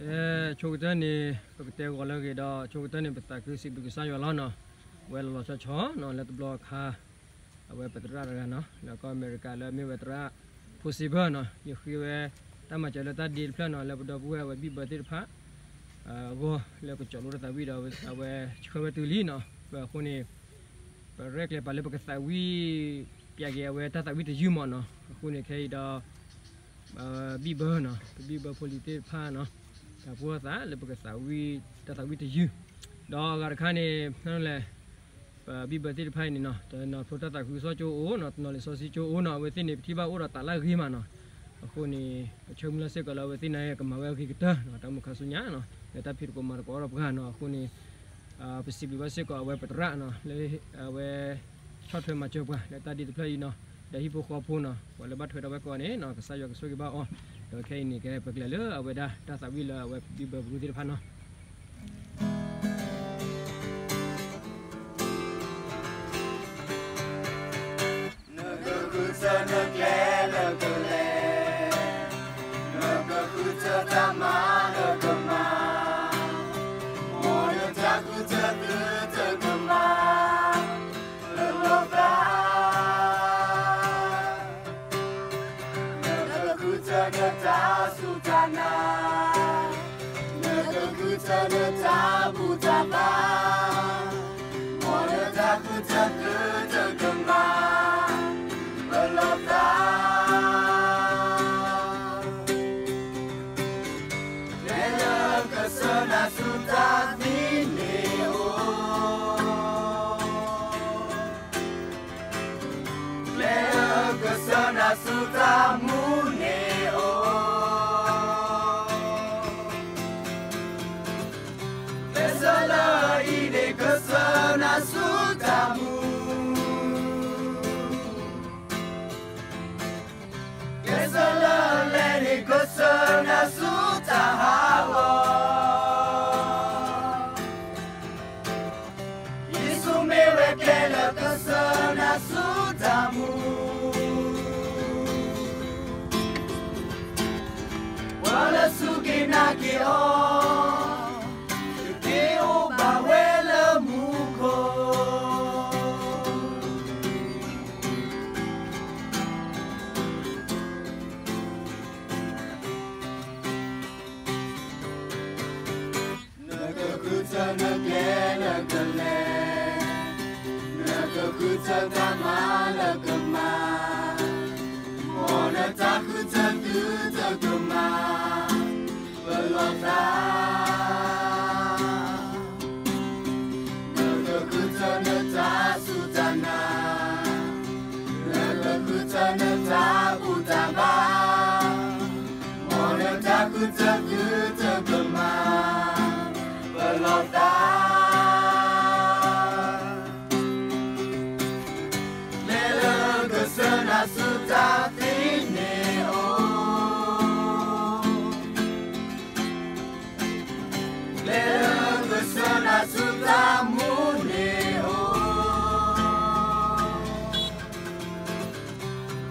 ကဲ, ဆိကတၢၢ်န့ၣ် ပကတဲဂီၤလၢအဂ့ၤဒီး ဆိကတၢၢ်န့ၣ် ပသးခုစံးဘျုးကစၢ်ယွၤလီၤနီၤ. ဝဲလီၤလီၤဆီဆီနီၤ လၢတဘျီအခါ အဝဲပသရၣ်တဂၤနီၤ လၢကီၢ်အမဲရကၤလၢအမ့ၢ်ဝဲသရၣ် ဖိစ့ဘၢၣ်နီၤ ယဃ့ဝဲတၢ်မၤစၢၤလၢတၢ်ဒ့တဖျၢၣ်နီၤ လၢပဒီပုၢ်ဝဲၢ်အဝဲဘံၣ်ဘၢသ့ၣ်တဖၣ် အဂီၢ် လၢကကၠီလိတၢ်သးဝံၣ်ဒီး အဝဲဆှၢဝဲတုၤလံနီၤ. အဃိန့ၣ် ပရဲၣ်ကျဲၤပာ်လၢပကသးဝံၣ် ပျဲက့ၤအဝဲတၢ်သးဝံၣ်တယုၢ်မးနီၤ. အဃိန့ၣ်ခဲအံၤဒီး ဘံၣ်ဘၢနီၤ ပဘံၣ်ဘၢဖိလံၤသ့ၣ်တဖၣ်နီၤ တၢ်ဖိသၣ်လၢပကသးဝံၣ်တၢ်သးဝံၣ်တယုၢ် ဒီးအဂၤတခါန့ၣ် လဲၣ် ပဘံၣ်ဘၢသ့ၣ်တဖၣ်အံၤန့ၣ်နီၤ တနီၤဖျိတၢ်သးခုကစီၣ်ကၠိအိၣ်နီၤ တနီၤလံာ်စီဆှံကၠိအိၣ်နီၤ အဝဲသ့ၣ်န့ၣ် ပထံၣ်ဘၣ်အိၣ်ဒီးတၢ်လၢအဂ့ၤမးနီၤ. အဃိန့ၣ် ပဆၢမုၢ်လၢ်စ့ၢ်ကီးလၢအဝဲသ့ၣ်န့ၣ် ကမၤဝဲအဂ့ၤကတၢၢ်နီၤ တၢ်မုာ်ခါဆူညါနီၤ လၢတၢ်ဖံးသကိးမၤသကိးဒီးပှၤနီၤ. အဃိန့ၣ် ပစံးဘျုးဘၣ်စ့ၢ်ကီးအဝဲပသရၣ်နီၤ လၢအဝဲ ဆီၣ်ထွဲမၤစၢၤပှၤ လၢတၢ်ဒ့တဖျၢၣ်အံၤနီၤ ဒီးဟံၣ်ဖိဃီဖိနီၤ ပှၤလၢဘၣ်ထွဲဒီးဝဲကိးဂၤန့ၣ်နီၤ ကစၢ်ယွၤကဆိၣ်ဂ့ၤဘၣ်အီၤ ဒီးခဲအံၤန့ၣ် ကဲပကျဲၤလၢအဝဲဒၣ်တၢ်သးဝံၣ်လၢအဝဲဘံၣ်ဘၢပရူၢ်သ့ၣ်တဖၣ်နီၤ. နကဃုထၢနကျဲလၢကလဲၤ, နကဃုထၢတၢ်မၤလၢကမၤ, မ်နတၢ်ဃုထၢသုတကမၤ, ပလီၢ်သး နကဃုထၢနတၢ်စူၢ်တၢ်နာ်, နကဃုထၢနတၢ်ဘူၣ်တၢ်ဘါ, မ်နတၢ်ဃုထၢသုတကမၤ, ပလီၢ်သး ကျဲလၢကစၢၢ်နၤဆူတၢ်သံန့ၣ်အိၣ်, ကျဲလၢကစၢၢ်နၤဆူတၢ်မူန့ၣ်အိၣ်, ကျဲစၢၢ်လၢအံၤန့ၣ်ကစၢၢ်နၤဆူတၢ်မူ ကျဲစၢၢ်လၢအလဲၤန့ၣ်ကစၢၢ်နၤဆူတၢ်ဟးဂီၤ, ယ့ၣ်ၡူးမ့ၢ်ဝဲကျဲလၢကစၢၢ်နၤဆူတၢ်မူ, ပှၤလၢအစူၢ်က့ၤနာ်က့ၤအီၤ ကက့ၤအိၣ်ဘၣ်ဝဲလၢမူခိၣ် နကဃုထၢနကျဲလၢကလဲၤ, နကဃုထၢတၢ်မၤလၢကမၤ, မ်နတၢ်ဃုထၢသုတကမၤ, ပလီၢ်သး နကဃုထၢနတၢ်စူၢ်တၢ်နာ်, နကဃုထၢနတၢ်ဘူၣ်တၢ်ဘါ, မ်နတၢ်ဃုထၢသုတကမၤ, ပလီၢ်သး ကျဲလၢကစၢၢ်နၤဆူတၢ်သံန့ၣ်အိၣ်, ကျဲလၢကစၢၢ်နၤဆူတၢ်မူန့ၣ်အိၣ်,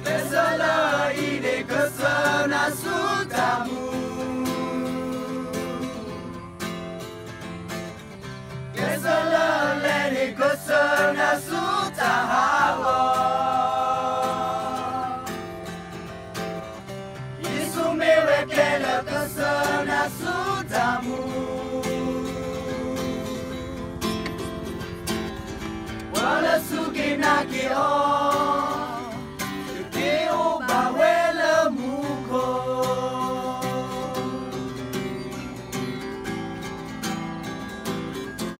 ကျဲစၢၢ်လၢအံၤန့ၣ်ကစၢၢ်နၤဆူတၢ်မူ ကျဲစၢၢ်လၢအလဲၤန့ၣ်ကစၢၢ်နၤဆူတၢ်ဟးဂီၤ, ယ့ၣ်ၡူးမ့ၢ်ဝဲကျဲလၢကစၢၢ်နၤဆူတၢ်မူ,